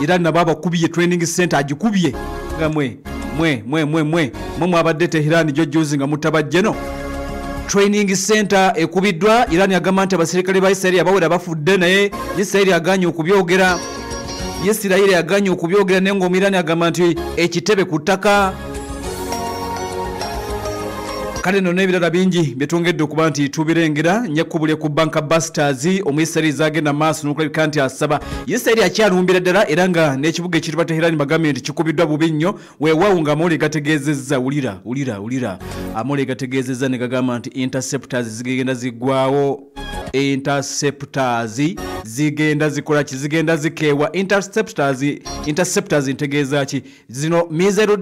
Iran nabo abakubye training center agikubye nga mwe mwe mwe mwe mwe mwe mwabadde Tehran jojjuzi nga mutabajjeno. Training center ekubiddwa. Iran yagamba nti abasirikale ba Israeli abawera bafudde, naye Israeli aganye okubyogera. Israeli aganye okubyogera, naye ng'Omwirani agamba nti ekitebe ku ttaka. Kale nno n'ebirala bingi byetwongedde okuba nti tubirengera. Njakubulye ku Banka Busters, Omuyisirayiri zagenda maaso n'okulabika nti asaba. Isirayiri akyalumbira ddala, era nga n'ekibuga ekitibwa Teherani bagambye nti kikubiddwa bubi nnyo. Weewaawo nga amawulire gategeezezza, wulira wulira wulira, amawulire gategeezezza ne gagamba nti interceptors zigenda ziggwawo. Interceptors zigenda zikola ki? Zigenda zikeewa. Interceptors, interceptors ntegeeza ki? Zino missile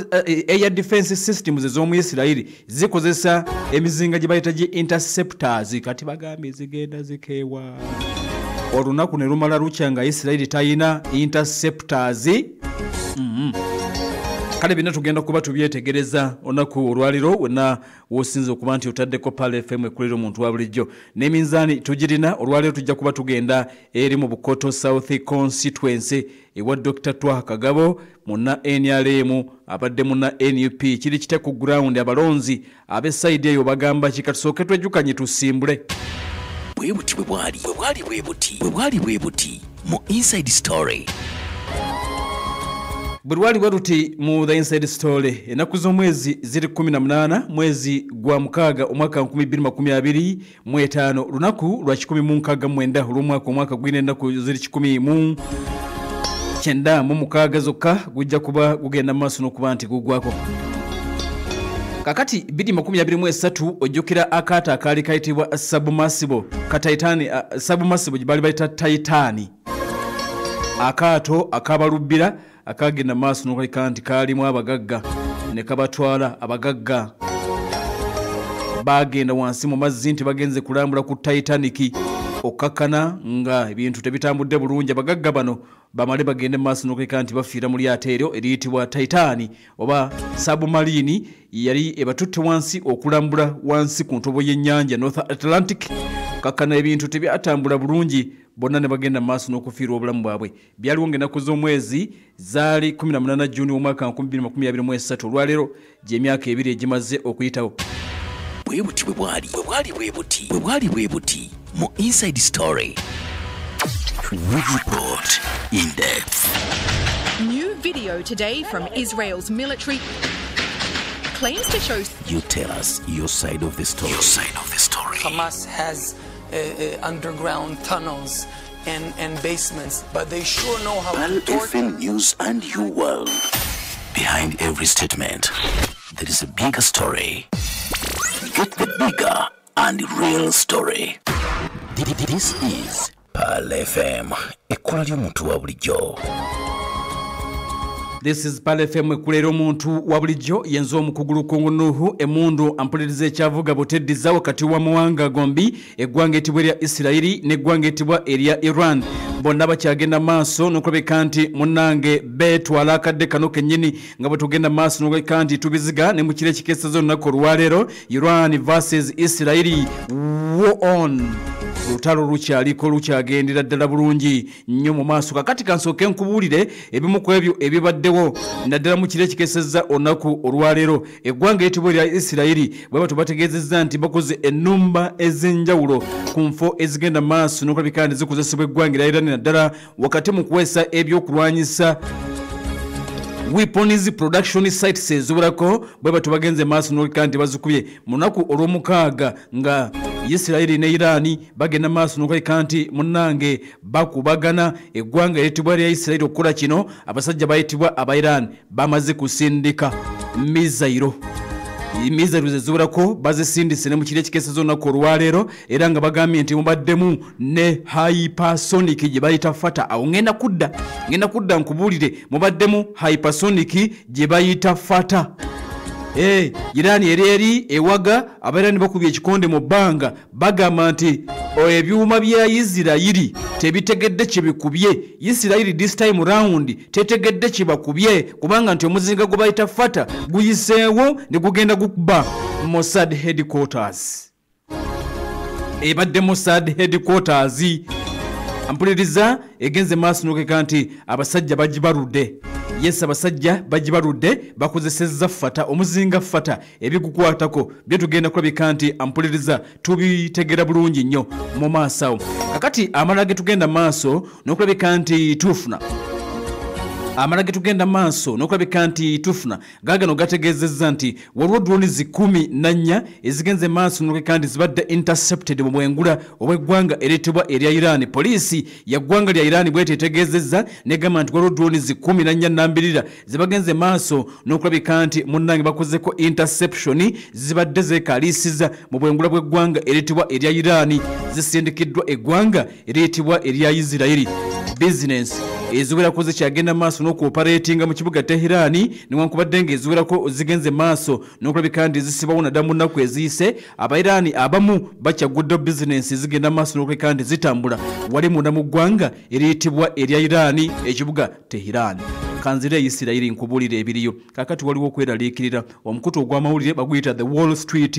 air defense systems ez'omu Isirayiri zikozesa emizinga gye bayita gi interceptors. Kati bagambye zigenda zikeewa, olunaku ne lumala lukya nga Isirayiri tayina interceptors. Kale bina tugenda kuba tubyetegereza olunaku olwaliro. Wena wosinza okuba nti otaddeko Pearl FM, ekulira omuntu wa bulijjo, n'eminzaani tugirina. Olwaliro tujja kuba tugenda eri mu Bukoto South constituency ewa Dr Twaha Kagabo, munna NRM abadde munna NUP. Kiri kite ku ground? Abalonzi ab'e side eyo bagamba ki? Katusooke twejjukanye, tusimbule. Bwe buti bwe bwali, bwe bwali bwe buti, bwe bwali bwe buti mu Inside Story. Bwe lwali bwe luti mu The Inside Story, ennaku z'omwezi ziri 18, mwezi gwa 6, omwaka 2025, lunaku lwa 169 olw'omwaka. Omwaka gwina ennaku ziri 196 zokka, gujja kuba gugenda mu maaso n'okuba nti guggwako. Kakati 2023, ojjukira akaato akaali kayitibwa submersible ka Titanic, submersible gye baali bayita Titanic, akaato akabalubbira akagenda maaso n'okuleka nti kaalimu abagagga ne kabatwala. Abagagga bagenda wansi mu mazzi nti bagenze kulambula ku Titanic, okkakkana nga ebintu tebitambudde bulungi. Abagagga bano bamale bagende maaso n'okuleka nti bafiira mu lyato eryo eriyitibwa Titanic oba submarine yali ebatutte wansi okulambula wansi ku ntobo y'ennyanja North Atlantic. Kakkana ebintu tebyatambula bulungi, bonna ne bagenda maaso n'okufiirwa obulamu bwabwe. Byaliwo ng'ennaku z'omwezi zaali 18 Juni omwaka 2023. Olwaleero gy'emyaka 2 egimaze okuyitawo. Bwe buti bwe bwali, bwe bwali bwe buti, bwe bwali bwe buti mu Inside Story. We report in depth. New video today from Israel's military claims to show You tell us your side of the story. Your side of the story. Hamas has underground tunnels and basements, but they sure know how Pearl to torture. FM News and your world. Behind every statement, there is a bigger story. Get the bigger and real story. This is Pearl FM, ekkola ly'omuntu wa bulijjo. This is Pearl FM, ekulera omuntu wa bulijjo. Yenza omukugu Lukungu Nuhu emundu ampuliriza ekyavuga buteddiza wakati w'amawanga gombi, eggwanga etibwa erya Isirayiri n'eggwanga etibwa erya Iran. Bonna bakyagenda maaso n'okulabika nti munnange beetwala akadde kano kennyini nga bwe tugenda maaso n'okulabika nti tubiziga ne mu kiro ekikeeseza olunaku olwaleero. Iran versus Isirayiri, war on, olutalo lukyaliko, lukyagendera ddala bulungi nnyo mu maaso. Kakati kansooke nkubuulire ebimu ku ebyo ebibaddewo naddala mu kiro ekikeesezza olunaku olwaleero. Eggwanga eritibwa erya Isirayiri bwe batyo bategeezezza nti bakoze ennumba ez'enjawulo ku nfo ezigenda mu maaso n'okulabika nti zikozesebwa eggwanga erya Iran, naddala wakati mu kuweesa ebyokulwanyisa, weapons production sites eziwerako. Bwe batyo bagenze maaso n'okulabika nti bazikubye mu lunaku olw'omukaaga nga Isirayiri ne Irani bagenda maaso n'okulabika nti munnange bakubagana. Eggwanga eritibwa lya Isirayiri okukola kino, abasajja bayitibwa aba Iran bamaze kusindika missile, missile zeziwerako bazisindise ne mu kiro ekikeeseza olunaku olwaleero, era nga bagambye nti mubaddemu ne hypersonic gye bayita Fattah. Awo ngenda kudda nkubuulire. Mubaddemu hypersonic gye bayita Fattah. Iran eri ewaga Abairani bakubye ekikonde mu bbanga, bagamba nti ebyuma bya Isirayiri tebitegedde kyebikubye. Isirayiri this time round tetegedde kyebakubye, kubanga nti omuzinga gwe bayita Fattah guyiseewo ne gugenda gukuba Mossad headquarters. Ebadde Mossad headquarters. Mpuliriza, egenze maaso n'okuleka nti abasajja bagibaludde. Yes, abasajja bagibaludde, bakozesezza fata, omuzinga fata, ebigukwatako bye tugenda kulabika nti ampuliriza tubitegera bulungi nnyo mu maaso awo. Kakati amala ge tugenda maaso n'okulabika nti tufuna, amala ge tugenda maaso n'okulabika nti tufuna gaagano gategeezezza nti waliwo droni 14 ezigenze maaso n'okulabika nti zibadde intercepted mu bwengula obw'eggwanga ereetebwa erya Iran. Poliisi ya ggwanga lya Iran bwete etegeezezza negamba nti waliwo droni 14 nambirira zibagenze maaso n'okulabika nti munnange bakozeko interception, zibadde zeekaliisiza mu bwengula bw'eggwanga ereetebwa erya Iran, zisindikiddwa eggwanga ereetebwa erya Israeli. Business eziwerako zikyagenda maaso n'okuoperatinga mu kibuga Tehran, newankubadde ng'eziwerako zigenze maaso n'okulabika nti zisibwawo naddala mu nnaku eziyise. Abairani abamu bakyagudde bizinensi zigenda maaso n'okulabika nti zitambula wali munda mu ggwanga eriyitibwa erya Iran, ekibuga Tehran. Kanzire Isirayiri nkubuulira ebiriyo. Kaakati waliwo okweraliikirira. Omukutu ogw'amawulire baguyita The Wall Street